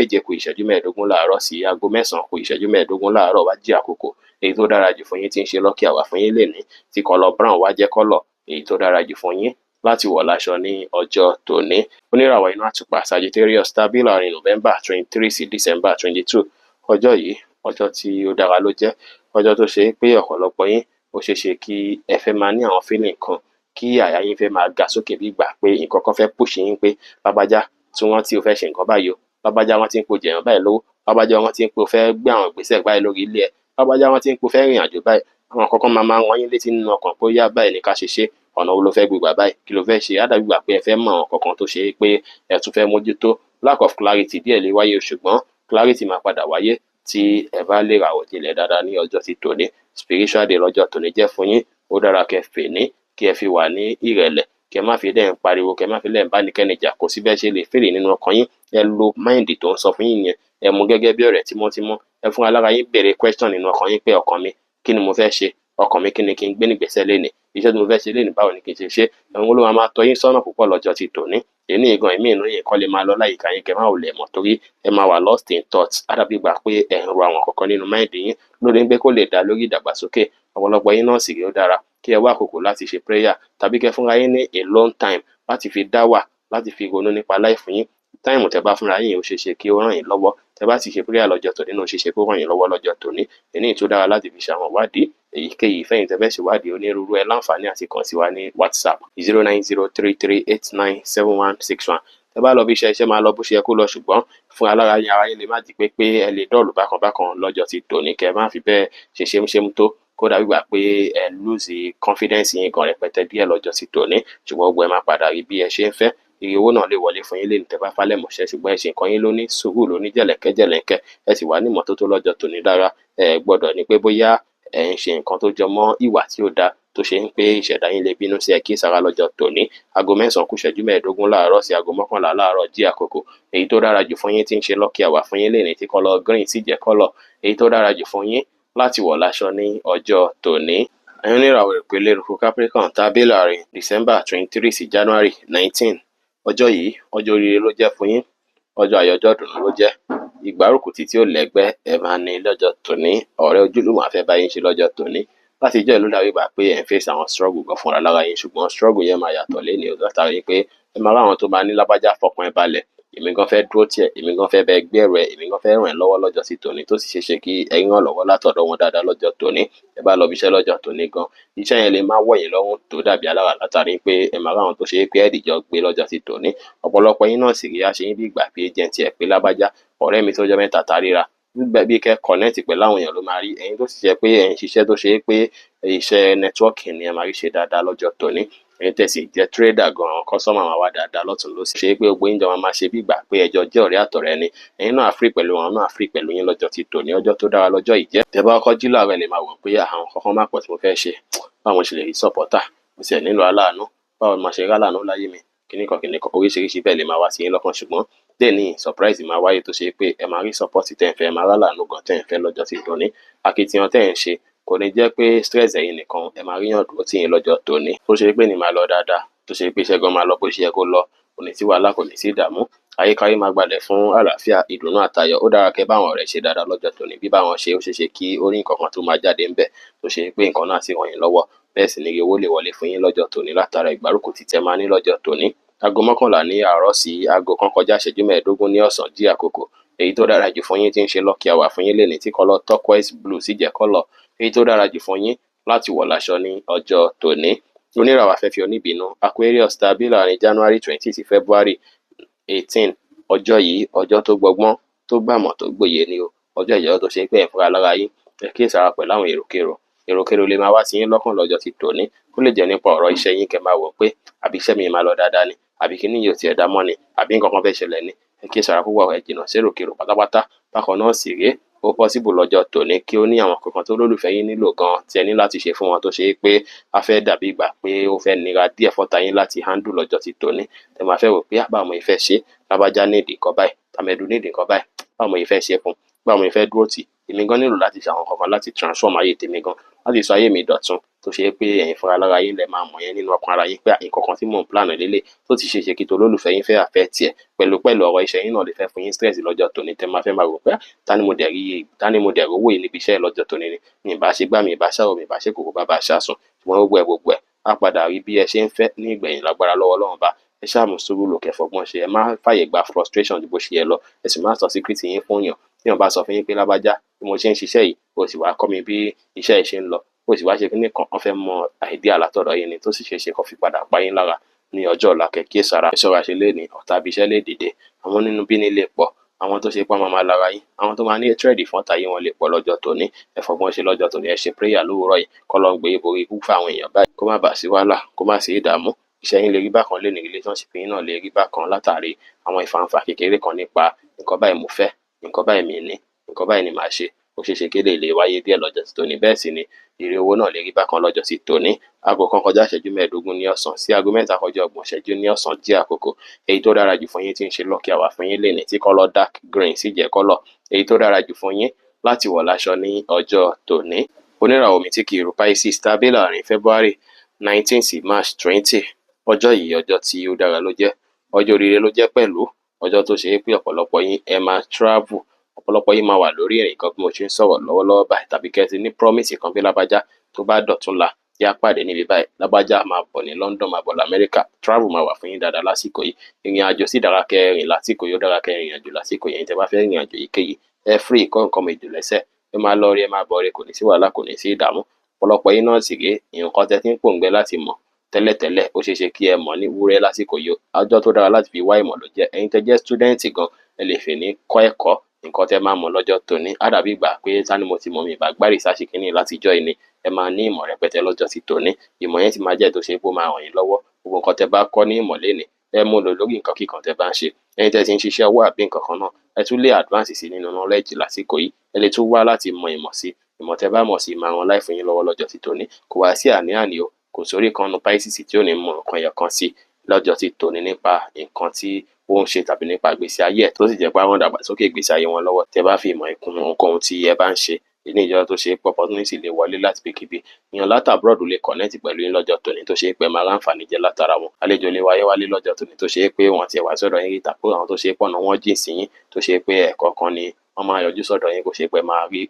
A: 7:45 láàárọ̀ sí 8:45 láàárọ̀ wá jẹ́ àkókò èyí tó dára jù fún yín, tí ń ṣe lucky hour fún yín lénìí, tí colour brown wá jẹ́ colour èyí tó dára jù fún yín láti wọ̀ láṣọ ní ọjọ́ tòní. Oníràwọ̀ inú àtùpà Sagittarius, tàbí láàrin November 23 sí December 22. Ọjọ́ yìí, ọjọ́ tí ó dára ló jẹ́, ọjọ́ tó ṣe é pé ọ̀pọ̀lọpọ̀ yín, ó ṣeé ṣe kí ẹ fẹ́ máa ní àwọn feeling kan, kí àyà yín fẹ́ máa ga sókè, bí ìgbà pé nǹkan kan fẹ́ push yín pé lágbájá tí wọ́n tí o fẹ́ ṣe nǹkan báyìí o, lágbájá wọ́n ti ń po jẹ̀yàn báyìí lówó, lágbájá wọ́n ti ń po fẹ́ gbé àwọn ìgbésẹ̀ báyìí lórí ilé ẹ, lágbájá wọ́n ti ń po fẹ́ rìnrìn àjò báyìí. Àwọn nǹkan kan máa máa rán yín létí nínú ọkàn pé ó yá, báyìí ní ká ṣe ṣe, ọ̀nà wo ló fẹ́ gbégbà báyìí, kí ló fẹ́ ṣe? Á dàbí ìgbà pé ẹ fẹ́ mọ̀ àwọn nǹkan kan tó ṣe é pé ẹ tún fẹ́ mójútó. Lack of clarity díẹ̀ lè wáyé, ṣùgbọ́n clarity máa padà wáyé tí ẹ bá lè ràwọ̀ jinlẹ̀ dáadáa ní ọjọ́ ti tòní. Spiritual day lọ́jọ́ tòní jẹ́ fún yín. Ó dára kẹ́ fèní kí ẹ fi wà ní ìrẹ̀lẹ̀, kẹ́ má fi dẹ́ ń pariwo, kẹ́ má fi lẹ́ ń bá níkẹ́ni jà. Kò sí bẹ́ẹ̀ ṣe lè feel nínú ọkàn yín. Ẹ lo mind tó ń sọ fún yín yẹn, ẹ mú gẹ́gẹ́ bí ọ̀rẹ́ tímọ́tímọ́. Ẹ fún alára yín béèrè question nínú ọkàn yín pé, ọkàn mi, kí ni mo fẹ́ ṣe? Ọkàn mi, kí ni kí n gbé nígbésẹ̀ lénìí? Iṣẹ́ tí mo fẹ́ ṣe lénìí, báwo ni kí n ṣe ṣe? Òun ló máa máa tọ́ yín sọ́nà púpọ̀ lọ́jọ́ ti tòní. Èní gan, ìmí inú yín kọ́ lè máa lọ láyìíká yín, kẹ́ má wulẹ̀ mọ̀, torí ẹ máa wà lost in thoughts. Á dàbí ìgbà pé ẹ̀ ń ro àwọn kankan nínú mind yín lórí pé kó lè dá lórí ìdàgbàsókè. Ọ̀pọ̀lọpọ̀ yín náà sì rí, ó dára kí ẹ wá àkókò láti ṣe prayer, tàbí kẹ́ fúnra yín ní alone time láti fi dá wà, láti fi ronú nípa life yín. Time tẹ́ bá fúnra yín, ó ṣeé ṣe kí ó ràn yín lọ́wọ́. Tẹ́ bá sì ṣe prayer lọ́jọ́ tòní náà, ó ṣeé ṣe kó ràn yín lọ́wọ́ lọ́jọ́ tòní. Èyí tó dára láti fi ṣe àwọn ìwádìí èyíkéyìí fẹ́yìn tẹ́ fẹ́ ṣèwádìí onírúurú, ẹ láǹfààní àti kàn sí wa ní WhatsApp 09033897161. Tẹ́ bá lọ bí iṣẹ́, iṣẹ́ máa lọ bó ṣe yẹ kó lọ, ṣùgbọ́n fún alára yín, ara yín lè má jí pé pé ẹ lè dull bákan bákan lọ́jọ́ ti tòní, kẹ́ má fi bẹ́ẹ̀ ṣe ṣémúṣémú tó, kódà wíwà pé ẹ lose confidence yín gan rẹpẹtẹ díẹ̀ lọ́jọ́ ti tòní. Ṣùgbọ́n gbogbo ẹ máa padà rí bí ẹ ṣe ń fẹ́. Iye owó náà lè wọlé fún yín lẹ́nu tẹ́ bá falẹ̀ mọ̀ṣẹ́, ṣùgbọ́n ẹ ṣe nǹkan yín ló ní sùúrù, ló ní jẹ̀lẹ̀kẹ́ jẹ̀lẹ̀kẹ́, ẹ sì wà ní ìmọ́tótó lọ́jọ́ tòní dára. Ẹ gbọ́dọ̀ ní pé bóyá ẹ ń ṣe nǹkan tó jọ mọ́ ìwà tí ó dáa tó ṣe ń pé ìṣẹ̀dá yín lè bínú sí ẹ. Kí sára lọ́jọ́ tòní. 9:45 láàárọ̀ sí 10:30 láàárọ̀ jí àkókò èyí tó dára jù fún yín, tí ń ṣe lucky hour fún yín lẹ́ni, tí colour green sì jẹ́ colour èyí tó dára jù fún yín láti wọ̀ láṣọ ní ọjọ́ tòní. Ẹ̀yin oníràwọ̀ ìpele eruku Capricorn, tàbí láàrin December 23 sí January 19. Ọjọ́ yìí, ọjọ́ oríire ló jẹ́ fún yín, ọjọ́ ayọ̀, ọjọ́ ìdùnnú ló jẹ́. Ìgbárùkùtì tí ó lẹ́gbẹ́ ẹ máa ní lọ́jọ́ tòní. Ọ̀rẹ́, ojúlùmọ̀ á fẹ́ bá yín ṣe lọ́jọ́ tòní. Láti ìjọ́ yìí ló dàbí ìgbà pé ẹ̀ ń face àwọn struggle gan fúnra lára yín, ṣùgbọ́n struggle yẹn máa yàtọ̀ lénìí o, látàrí pé ẹ máa ráwọn tó máa ní, lágbájá, fọkàn ẹ balẹ̀, èmi gan fẹ́ dúró tì ẹ́, èmi gan fẹ́ bẹ gbé ẹrù ẹ, èmi gan fẹ́ ràn ẹ́ lọ́wọ́ lọ́jọ́ sí tòní, tó sì ṣeé ṣe kí ẹ ràn lọ́wọ́ látọ̀dọ̀ wọn dáadáa lọ́jọ́ tòní. Ẹ bá lọ bí iṣẹ́ lọ́jọ́ tòní gan, iṣẹ́ yẹn lè má wọ̀ yín lọ́rùn tó dàbí alára, látàrí pé ẹ máa ráwọn tó ṣe é pé ẹ̀ẹ́dìjọ gbé lọ́jọ́ sí tòní. Ọ̀pọ̀lọpọ̀ yín náà sì rí aṣe yín bí ìgbà pé jẹ́ tiẹ̀ pé lágbájá ọ̀rẹ́ mi tó jẹ́ mẹ́ta tá ríra, bí kẹ́ connect pẹ̀lú àwọn èèyàn ló máa rí. Ẹ̀yin tó sì jẹ́ pé ẹ̀ ń ṣiṣẹ́ tó ṣe é pé iṣẹ́ networking ni, ẹ máa rí ṣe dáadáa lọ́jọ́ tòní. Ẹ̀yin tẹ́ sì jẹ́ trader gan, àwọn customer máa wá dáadáa lọ́tùn lósì. Ṣe pé gbogbo yín jọ máa máa ṣe bí ìgbà pé ẹjọ́ jẹ́ ọ̀rẹ́ àtọ̀rẹ́ ni. Ẹ̀yin náà free pẹ̀lú wọn, náà free pẹ̀lú yín lọ́jọ́ ti tòní. Ọjọ́ tó dára lọ́jọ́ yìí jẹ́. Tẹ́ bá kọ́kọ́ jí láàárọ̀, ẹ lè máa wò pé àwọn kankan máa pọ̀ tí mo fẹ́ ṣe. Báwo ṣe lè rí supporter? Mo sì nílò aláàánú. Báwo ni màá ṣe rí aláàánú láyé mi? Kíníkan kíníkan oríṣiríṣi bẹ́ẹ̀ lè máa wá sí yín lọ́kàn, ṣùgbọ́n lẹ́ni surprise máa wáyé tó ṣe pé ẹ máa rí support tẹ́ ń fẹ́, ẹ máa rí aláàánú gan tẹ́ ń fẹ́ lọ́jọ́ ti tòní. Akitiyan tẹ́ ń ṣe kò ní jẹ́ pé stress ẹ̀yin nìkan, ẹ máa ríyàn dúró tì yín lọ́jọ́ tòní. Tó ṣe pé ní máa lọ dáadáa, tó ṣe pé iṣẹ́ gan máa lọ bó ṣe yẹ kó lọ, kò ní sí wàhálà, kò ní sí ìdààmú. Àyíká yín máa gbalẹ̀ fún àlàáfíà, ìdùnnú àtayọ̀. Ó dára kẹ́ bá àwọn ọ̀rẹ́ ṣe dáadáa lọ́jọ́ tòní. Bí bá wọn ṣe, ó ṣeé ṣe kí ó rí nǹkan kan tó máa jáde ńbẹ̀ tó ṣe pé nǹkan náà sì ràn yín lọ́wọ́. Bẹ́ẹ̀ sì ni owó lè wọlé fún yín lọ́jọ́ tòní látara ìgbárùkù tí tẹ máa ní lọ́jọ́ tòní. 11:00 ní àárọ̀ sí 1:15 ní ọ̀sán jí àkókò. Èyí tó dára jù fún yín tí ń ṣe lucky hour fún yín lénìí tí colour turquoise blue sì jẹ́ colour èyí tó dára jù fún yín láti wọ̀ láṣọ ní ọjọ́ tòní. Oníràwọ̀ afẹ́fẹ́ oníbínú Aquarius tàbí láàrin January 20 sí February 18. Ọjọ́ yìí, ọjọ́ tó gbọgbọ́n, tó gbàmọ̀, tó gbòye ni o. Ọjọ́ ìjọ́ tó ṣe pé ẹ̀ fúnra lára yín, ẹ kíyèsára pẹ̀lú àwọn èròkerò. Èròkerò lè máa wá sí yín lọ́kàn lọ́jọ́ ti tòní. Ó lè jẹ́ nípa ọ̀rọ̀ iṣẹ́ yín, kẹ́ máa wò pé àbí iṣẹ́ mi máa lọ dáadáa ni, àbí kíní yìí ò tiẹ̀ dá mọ́ ni, àbí nǹkan kan fẹ́ ṣẹlẹ̀ ni. Ẹ kíyèsára púpọ̀, ẹ jìnnà sí èròkerò pátápátá. Bákan náà sì rèé, ó possible lọ́jọ́ tòní kí ó ní àwọn kankan tó lólùfẹ́ yín nílò gan tí ẹ ní láti ṣe fún wọn, tó ṣe é pé a fẹ́ dàbí ìgbà pé ó fẹ́ nira díẹ̀ fọ́ta yín láti handle lọ́jọ́ ti tòní. Ẹ máa fẹ́ wò pé báwo mo fẹ́ ṣe, lágbájá ní ìdí nǹkan báyìí, tàmẹ̀dù ní ìdí nǹkan báyìí, báwo mo fẹ́ ṣe fún, báwo mo fẹ́ dúró tì. Èmi gan nílò láti ṣe àwọn kankan láti transform ayé tèmi gan, láti sọ ayé mi dọ̀tun, tó ṣe pé ẹ̀yin fúnra lára yín lẹ máa mọ̀ yẹn nínú ọkàn ara yín pé nǹkan kan tí mò ń plan lélẹ̀ tó ti ṣe é ṣe kí tó lólùfẹ́ yín fẹ́ affect ẹ̀ pẹ̀lú pẹ̀lú ọ̀rọ̀ iṣẹ́ yín náà lè fẹ́ fún yín stress lọ́jọ́ tòní. Tẹ́ máa fẹ́ máa rò pé ta ni mo dẹ̀ rí, ta ni mo dẹ̀ rówó yìí níbi iṣẹ́ lọ́jọ́ tòní ni, mi ì bá ṣe gbá, mi ì bá ṣàwọ̀, mi ì bá ṣe kòkó bá bá ṣàsùn. Ṣùgbọ́n gbogbo ẹ̀ gbogbo ẹ̀ á padà rí bí ẹ ṣe ń fẹ́ ní ìgbẹ̀yìn lágbára lọ́wọ́ Ọlọ́run bá. Ẹ ṣáà mú sùúrù lò, kẹ́ fọgbọ́n ṣe. Ẹ má fàyè gba frustration ju bó ṣe yẹ lọ. Ẹ sì má sọ secret yín fún yàn. Tí èèyàn bá sọ fún yín pé lágbájá, bí mo ṣe ń ṣiṣẹ́ yìí, o sì wá kọ́ mi bí iṣẹ́ yìí ṣe ń lọ, o sì wá ṣe kíní kan, wọ́n fẹ́ mọ idea látọ̀dọ̀ yín ni, tó sì ṣeé ṣe kó fi padà pa yín lára ní ọjọ́ ọ̀la. Kẹ́ kíyèsára. Ẹ ṣọ́ra ṣe lénìí, ọ̀tá ibi iṣẹ́ lè dìde, àwọn nínú bíní lè pọ̀, àwọn tó ṣe pé wọ́n máa lára yín, àwọn tó máa ní hatred fún ọ̀tá yín, wọ́n lè pọ̀ lọ́jọ́ tòní. Ẹ fọgbọ́n ṣe lọ́jọ́ tòní. Ẹ ṣe prayer lówùúrọ̀ yìí k'Ọlọ́run gbé yín borí ikú fún àwọn èèyàn báyìí, kó má bàa sí wàhálà, kó má sí ìdààmú. Iṣẹ́ yín lè rí bákan lénìí, relationship yín náà lè rí bákan látàrí àwọn ìfàǹfà kékeré kan nípa nǹkan báyìí mo fẹ́, nǹkan báyìí mi ní, nǹkan báyìí ni màá ṣe. Ó ṣeé ṣe kí eléyìí lè wáyé díẹ̀ lọ́jọ́ ti tòní. Bẹ́ẹ̀ sì ni ire owó náà lè rí bákan lọ́jọ́ ti tòní. 1:15 ní ọ̀sán sí 2:30 ní ọ̀sán jí àkókò. Èyí tó dára jù fún yín tí ń ṣe lucky hour fún yín lénìí tí colour dark green sì jẹ́ colour èyí tó dára jù fún yín láti wọ̀ láṣọ ní ọjọ́ tòní. Oníràwọ̀ omi tí kì í ru Pisces tàbí láàrin February 19 sí March 20. Ọjọ́ yìí, ọjọ́ tí ó dára ló jẹ́, ọjọ́ oríire ló jẹ́ pẹ̀lú, ọjọ́ tó ṣe é pé ọ̀pọ̀lọpọ̀ yín ẹ máa travel, ọ̀pọ̀lọpọ̀ yín máa wà lórí ìrìn kan bí mo ṣe ń sọ̀rọ̀ lọ́wọ́lọ́wọ́ báyìí, tàbí kẹ́ ẹ ti ní promise kan bí lágbájá, tó bá dọ̀túnla yá pàdé níbi báyìí, lágbájá máa bọ̀ ní London, máa bọ̀ lamẹ́ríkà. Travel máa wà fún yín dáadáa lásìkò yìí. Ìrìn àjò sì dára kẹ́ ẹ rìn lásìkò yìí, ó dára kẹ́ ẹ rìnrìn àjò lásìkò yìí. Ẹ̀yin tẹ́ bá fẹ́ rìnrìn àjò èyíkéyìí, ẹ free kọ́ nǹkan méjì lẹ́sẹ̀, ẹ máa lọ rí, ẹ máa bọ̀ rí, kò ní sí wàhálà, kò ní sí ìdààmú. Ọ̀pọ̀lọpọ̀ yín náà sì rèé, nǹkan tẹ́ ti ń pòǹgbẹ láti mọ̀ tẹ́lẹ̀tẹ́lẹ̀, ó ṣeé ṣe kí ẹ mọ̀ ní wúrẹ́ lásìkò yìí. Ọjọ́ tó dára láti fi wá ìmọ̀ ló jẹ́. Ẹ̀yin tẹ́ jẹ́ student gan, ẹ lè fè ní kọ́ ẹ̀kọ́. Nǹkan tẹ́ máa mọ̀ lọ́jọ́ tòní á dàbí ìgbà pé ta ni mo ti mọ̀, mi ìbá gbá research kínní látijọ́ yìí ni. Ẹ máa ní ìmọ̀ rẹpẹtẹ lọ́jọ́ ti tòní. Ìmọ̀ yẹn sì máa jẹ́ tó ṣe pé ó máa ràn yín lọ́wọ́. Gbogbo nǹkan tẹ́ bá kọ́ ní ìmọ̀ lénìí, ẹ mú lò lórí nǹkan kíkan tẹ́ bá ń ṣe. Ẹ̀yin tẹ́ ti ń ṣiṣẹ́ ọwọ́ àbí nǹkan kan náà, ẹ tún lè advance sí nínú knowledge lásìkò yìí. Ẹ lè tún wá láti mọ ìmọ̀ sí. Ìmọ̀ tẹ́ bá mọ̀ sí máa ran life yín lọ́wọ́ lọ́jọ́ ti tòní. Kò wá sí àní-àní o, kò sórí kan nu Pisces tí ò ní mọ nǹkan ẹyọ kan sí lọ́jọ́ ti tòní nípa nǹkan tí ó ń ṣe tàbí nípa ìgbésí ayé ẹ̀, tó sì jẹ́ pé àwọn ìdàgbàsókè ìgbésí ayé wọn lọ́wọ́. Tẹ́ bá fi ìmọ̀ ìkún ohunkóhun tí ẹ bá ń ṣe ní ìjọ tó ṣe pé opportunity lè wọlé láti ibikíbi. Èèyàn láti abroad lè connect pẹ̀lú yín lọ́jọ́ tòní tó ṣe pé ẹ máa ráǹfààní jẹ látara wọn. Àlejò lè wáyé wálé lọ́jọ́ tòní tó ṣe pé wọ́n ti wá sọ́dọ̀ yín rí, tàbí àwọn tó ṣe pé ọ̀nà wọn jìn sí yín, tó ṣe pé ẹ̀ẹ̀kọ̀ọ̀kan ni wọ́n máa yọjú sọ́dọ̀ yín, kó ṣe pé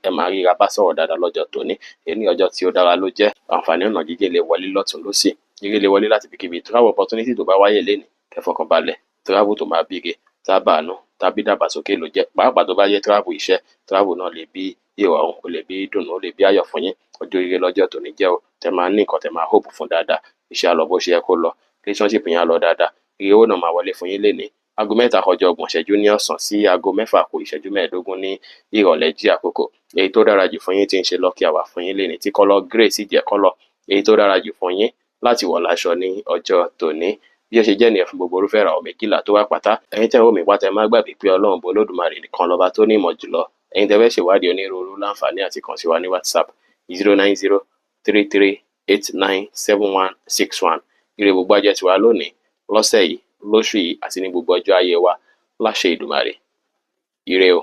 A: ẹ máa ríra bá sọ̀rọ̀ dáadáa lọ́jọ́ tòní. Èyí ọjọ́ tí ó dára ló jẹ́. Àǹfààní ọ̀nà jíjìn lè wọlé lọ́tùn lósì. Ire lè wọlé láti ibikíbi. Travel opportunity tó bá wáyé lénìí, kẹ́ fọkànbalẹ̀. Travel tó máa bíire, tábàánú tàbí dàgbàsókè ló jẹ́. Pàápàá tó bá jẹ́ travel iṣẹ́, travel náà lè bí ìrọ̀rùn, ó lè bí ìdùnnú, ó lè bí ayọ̀ fún yín. Ọjọ́ ire lọ́jọ́ tòní jẹ́ o. Tẹ́ máa ní nǹkan tẹ́ máa hope fún dáadáa. Iṣẹ́ á lọ bó ṣe yẹ kó lọ, relationship yẹn á lọ dáadáa. Ire owó náà máa wọlé fún yín lénìí. 3:30 ní ọ̀sán sí 5:45 ní ìrọ̀lẹ́ jí àkókò. Èyí tó dára jù fún yín tí ń ṣe lucky hour fún yín lénìí tí colour grey sì jẹ́ colour èyí tó dára jù fún yín Láti wọ̀ láṣọ ní ọjọ́ tòní. Bí ó ṣe jẹ́ nìyẹn fún gbogbo irúfẹ́ ìràwọ̀ 12 tó wà pátá. Ẹ̀yin tẹ́ ń wò mí pátá, ẹ má gbàgbé pé Ọlọ́run bó Olódùmarè nìkan lọ́ba tó ní ìmọ̀ jùlọ. Ẹ̀yin tẹ́ fẹ́ ṣèwádìí onírúurú, láǹfààní àti kàn sí wa ní WhatsApp 09033897161. Ire gbogbo ajẹ́ tiwa lónìí, lọ́sẹ̀ yìí, lóṣù yìí àti ní gbogbo ọjọ́ ayé wa láṣẹ Èdùmàrè. Ire o.